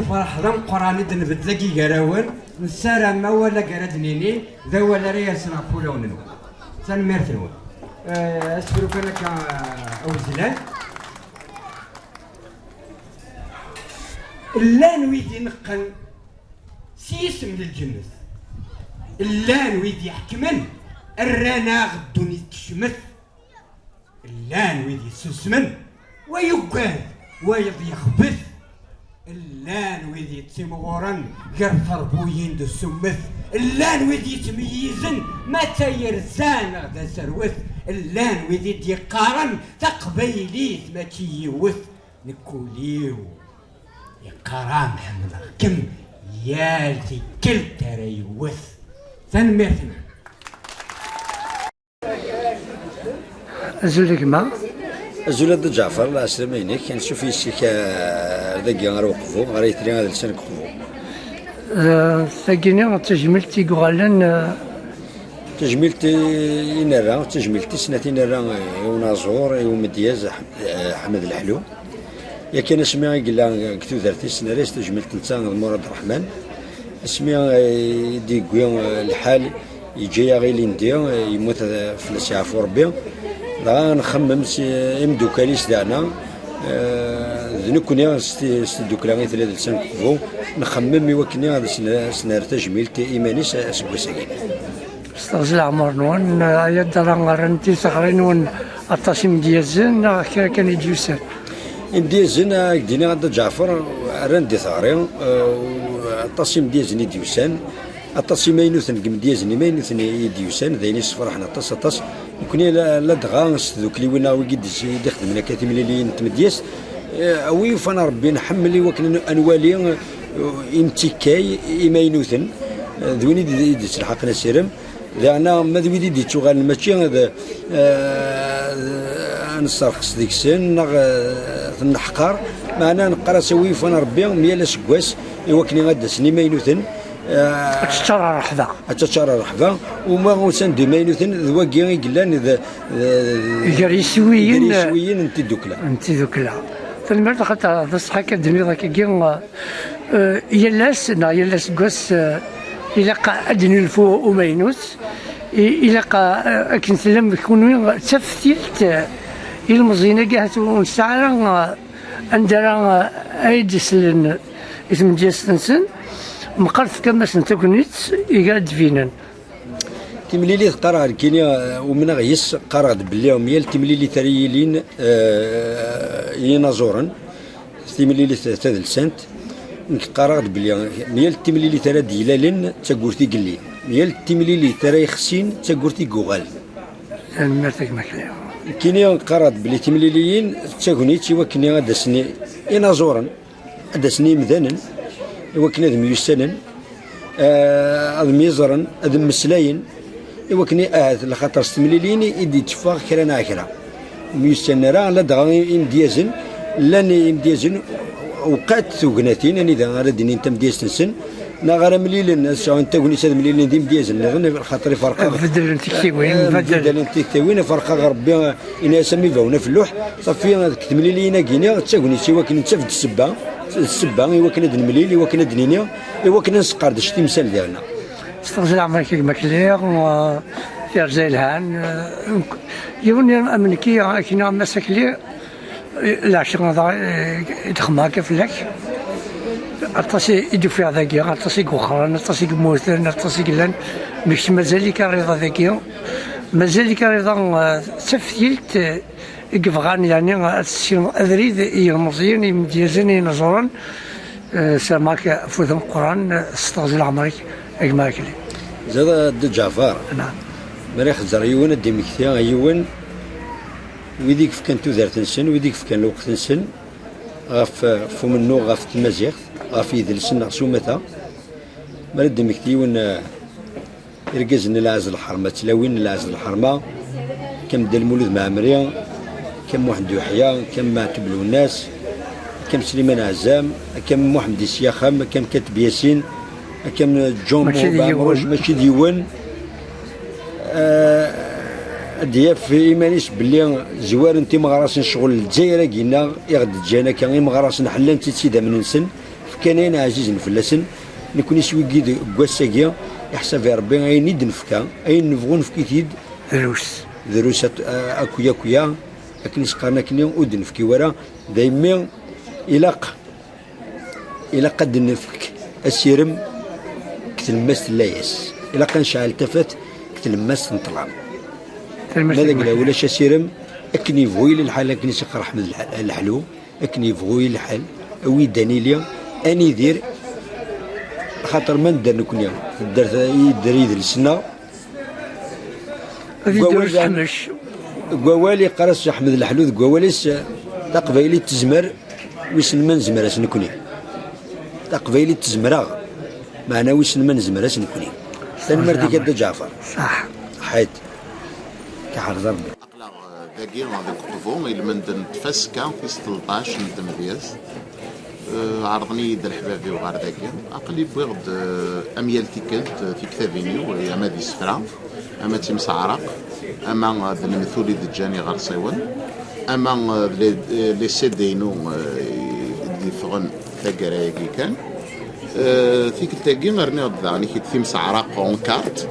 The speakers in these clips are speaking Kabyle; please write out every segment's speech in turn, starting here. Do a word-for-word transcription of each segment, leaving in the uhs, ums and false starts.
Ferḥ d ameqqran i d-nbedd dagi gar-awen, nessaram awal-agi ara d-nini d awal ara yersen ɣef wulawen-nwen. Tanemmirt-nwen. Eh, asefru kan akka, eh, awezlan. Llan wid ineqqen s yisem n lǧennet. Llan wid iḥekmen, rran-aɣ ddunit tecmet. Llan wid yessusmen, wa yuggad, wayeḍ yexbet. Llan wid yettimɣuren gar terbuyin d usummet. Llan wid yettmeyyizen ma d tayerza neɣ d aserwet. Llan wid i d-yeqqaren taqbaylit mačči yiwet. Nekk ul-iw yeqqar-am ḥemmleɣ-kem yal tikkelt ara yewwet. Tanemmirt-nwen. Azul a gma. Azul a Dda Ǧaɛfeṛ, lɛeslama-inek. Ansuf yes-k, eh, dagi ɣer Uqbu, ɣer Itri Adelsan deg Uqbu. Eh, tagini d tajmilt i yuɣalen, eh, Tajmilt i, i nerra, d tajmilt i snat i nerra, eh, i unaẓur, i umedyaz, Aḥ-, eh, Ḥmed Leḥlu. Yakan asmi i yella deg tudert-is, nerra-as tajmilt netta d Murad Ṛeḥman. Asmi, eh, i d-yewwi, eh, lḥal, yeǧǧa-yaɣ ilindi, eh, yemmut, eh, fell-as yeɛfu Ṛebbi. Dɣa nxemmem s imeddukal-is daɣna, eh, d nekkni s ti-, s tdukla i tella d Lsan Kukbu, nxemmem i wakken ad s-, s-nerr tajmilt i iman-is aseggas-agi. S teɣzi leɛmer-nwen, aya d ara rran tiseɣrin-nwen aṭas imedyazen neɣ kra kan i d-yusan? Imedyazen, ad ak-d-iniɣ a Dda Ǧaɛfeṛ, rran-d i teɣri, eh, aṭas imedyazen i d-yusan, aṭas imaynuten deg imedyazen imaynuten i d-yusan, d ayen yessefraḥen aṭas, aṭas. Nekkni la-, ladɣa s tdukliwin-a wigi d-, i d-ixedmen akka timliliyin n tmedyazt, eh, a wi yufan Ṛebbi nḥemmel i wakken ad nwali, eh, imtikkay imaynuten, eh, d win i d-, i d-yettelḥaqen asirem. Daɣen ma d wid i d-yettuɣalen mačči d, eh, ad nesserxes deg-sen neɣ, eh, ad ten-neḥqer, meɛna neqqar-as a wi yufan Ṛebbi myal aseggas i wakken ad d-asen imaynuten, eh, ad teččar rreḥba. Ad teččar rreḥba, uma usan-d imaynuten d wagi i yellan d, d, gar yiswiyen, gar yiswiyen n tiddukla. N tiddukla. Tanemmirt axaṭer d ṣṣeḥ akka d-tenniḍ akkagi, eh, yal ass neɣ yal aseggas, eh, ilaq ad d-nulfu umaynut. I-, ilaq, eh, akken tellam kunwi d taftilt, eh, ilmeẓyen-agi ahat ur nesɛi ara, eh, anda ara, eh, ay d-slen i tmedyazt-nsen, meqqar tefkam-asen tagnit i ara d-binen. Timlilit qqareɣ nekkini, eh, umneɣ yes, qqareɣ-d belli myal timlilit ara yilin, eh, i yinaẓuren, timlilit tadelsant, nekk qqareɣ-d belli myal timlilit ara d-ilalen d tagurt i yelli, myal timlilit ara yexsin d tagurt i yuɣal. Tanemmirt a gma Kli. Nekkini qqareɣ-d belli timliliyin d tagnit i wakken ad d-asen i-, inaẓuren, ad d-asen i yimdanen, i wakken ad myussanen, eh, ad myeẓren, ad mmeslayen, i wakken ahat lxaṭer s temlilin i d-yetteffeɣ kra neɣ kra. Myussanen ara, ladɣa i-, imedyazen, llan imedyazen, wqant tugnatin, anida ara d-inin tamedyazt-nsen, neɣ ara mlilen, ad sɛun tagnit ad mlilen d imedyazen nniḍen, lxaṭer iferq-aɣ. Ad beddlen tiktiwin, eh, beddlen. Beddlen tiktiwin, iferq-aɣ Rebbi, ini-as am ibawen afelluḥ, ṣafi deg temliliyin-agi-nni, d tagnit i wakken nettaf-d ssebba, d ssebba i wakken ad nemlil, i wakken ad d-nini, i wakken ad nesqerdec timsal diɣen. S teɣzi leɛmer-ik a gma Kli, eh, tirza yelhan, eh, yiwen am nekki, akken am Mass Akli, eh, leɛca da, eh, i d-xemmeɣ akka fell-ak. Aṭas i, i d-ufiɣ dagi, aṭas i iwexxren, aṭas i yemmuten, aṭas i yellan, mekk mazal-ik arriḍa dagi, mazal-ik arriḍa, eh, d taftilt, eh, i yebɣan, yeɛni, ad tessineḍ abrid i yilmeẓyen, i yimedyazen, i yineẓuren, eh, ssarameɣ-ak afud ameqqran, eh, s teɣzi leɛmer-ik, a gma Akli. Ziḍ a Dda Ǧaɛfeṛ. Naɛam. Mi ara ixezzer yiwen, ad d-imekti yiwen, wid i yefkan tudert-nsen, wid i yefkan lweqt-nsen ɣef, ɣef umennuɣ, ɣef tmaziɣt, ɣef yidles-nneɣ s umata. Mi ara d-imekti yiwen, eh, irgazen n lɛez lḥerma, tlawin n lɛez lḥerma, kam Dda Lmulud Mɛemmri, kam Muḥend Uḥya, kam Meɛtub Lwennas, kam Sliman Ɛezzam, kam Muḥemmed Isyaxem, kam Kateb Yasin, kam John Mačči d Muhub Ɛemruc, yiwen. Mačči d yiwen. Eh, ad d-yaf iman-is belli zwaren timeɣras n ccɣel n Lezzayer-agi-nneɣ i ɣ-d-ǧǧan akka, imeɣrasen ḥellan-tt-id s idammen-nsen, Kan ayen ɛzizen fell-asen, nekkni s wigi deg wass-agi, iḥsab i Rebbi ayen i d-nefka, ayen nebɣu nefk-it-id. Drus. Drus at-, a-, akya akya, akken i s-qqaren akkenni, ur d-nefki wara, daymi ilaq, ilaq ad d-nefk asirem deg tlemmast n layas. Ilaq ad necɛel tafat deg tlemmast n ṭṭlam. Ma d agla ulac asirem, akken yebɣu yili lḥal, akken i s-iqqar Ḥmed Lḥ-, Leḥlu, akken yebɣu yili lḥal, awi-d ad nili, ad nidir, axaṭer ma nedder nekkni, tedder, yedder yidles-nneɣ, Ad yedder deg wawal, useḥmec. Deg wawal yeqqar-as Ḥmed Leḥlu deg wawal-is, taqbaylit tezmer, wissen ma nezmer-as nekkni. Taqbaylit tezmer-aɣ, meɛna wissen ma nezmer-as nekkni. Tanemmirt-ik a Dda Ǧaɛfeṛ. Ṣaḥ. Ḥayt. Iḥrez Rebbi. Aql-aɣ, eh, dagi deg Uqbu, ilmend n tfaska tis tleṭṭac n tmedyazt. Eh, ɛerḍen-iyi-d leḥbab-iw ɣer dagi. Aql-i wwiɣ-d, eh, am yal tikkelt, eh, tiktabin-iw, eh, ama d isefra, ama d timseɛraq, ama, eh, d lemtul i d-ǧǧan iɣersiwen, ama, eh, d les, eh, les C D-inu, eh, i d-yeffɣen taggara-agi kan. Eh, tikkelt-agi rniɣ-d daɣen-ik-id timseɛraq en carte,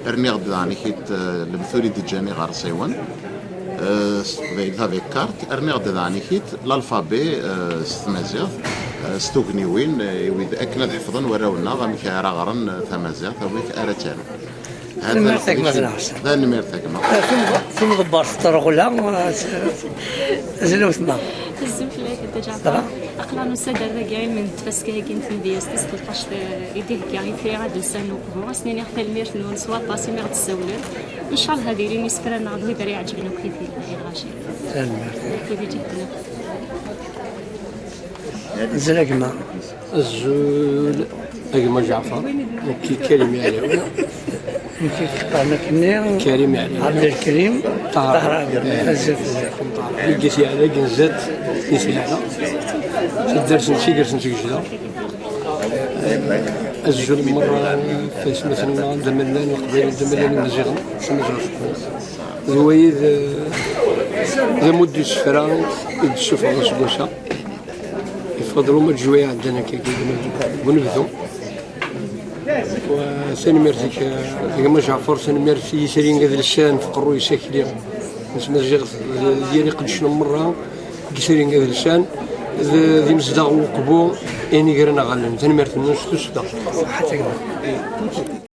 rniɣ-d daɣen-ik-id, eh, lemtul i d-ǧǧan iɣersiwen, eh, s teqbaylit avec carte, rniɣ-d daɣen-ik-id l'alphabet, eh, s tmaziɣt, eh, s tugniwin, eh, i wid akken ad ḥefḍen warraw-nneɣ amek ara ɣren, eh, tamaziɣt, amek ara tt-arun. Tanemmirt a gma Ḥsen. Tanemmirt a gma. Timḍebbert n Ṭerɣula, eh, s-, s-, azul a wetma. Azul fell-ak a Dda Ǧaɛfeṛ. Aql-aɣ nusa-d ar dagi ilmend n tfaska-agi n tmedyazt tis tleṭṭac, eh, i d-ihegga Itri Adelsan n Uqbu. Ad sen-iniɣ tanemmirt-nwen s waṭas imi ɣ-d-ssawlen. Ncallah ad ilin isefra-nneɣ d wid ara iɛeǧben akk i di-, i lɣaci. Tanemmirt. Akk wid iǧehden akk. Azul a gma. Azul a gma Ǧaɛfeṛ, nekki Karim Iɛlawen. Nekki qqaren akkenni Karim Iɛlawen. Ɛebdelkarim Ṭaher. Ṭaher. Eh. Azul fell-ak. Ṭaher. Deg At Yeɛla, deg Nzat, At Yeɛla. Taddart n Tigert n Tgejda. Azul merra f aytmaten-nneɣ, d aman-nneɣ, Leqbayel, d aman-nneɣ Imaziɣen, d Imaziɣen. D wayi d, d amudd n isefra i d-ssufɣeɣ aseggas-a. Yeffeɣ-d l'hommage-iw iɛeddan akka deg unebdu. Wa tanemmirt-ik, a gma Ǧaɛfeṛ, tanemmirt i Yitri Adelsan f uqerruy-is akli n tmaziɣt d yir iqeddcen merra n Yitri Adelsan, d, d imezdaɣ n Uqbu, inigren aɣallen. Tanemmirt-nwen s tussda. Ṣaḥḥa a gma.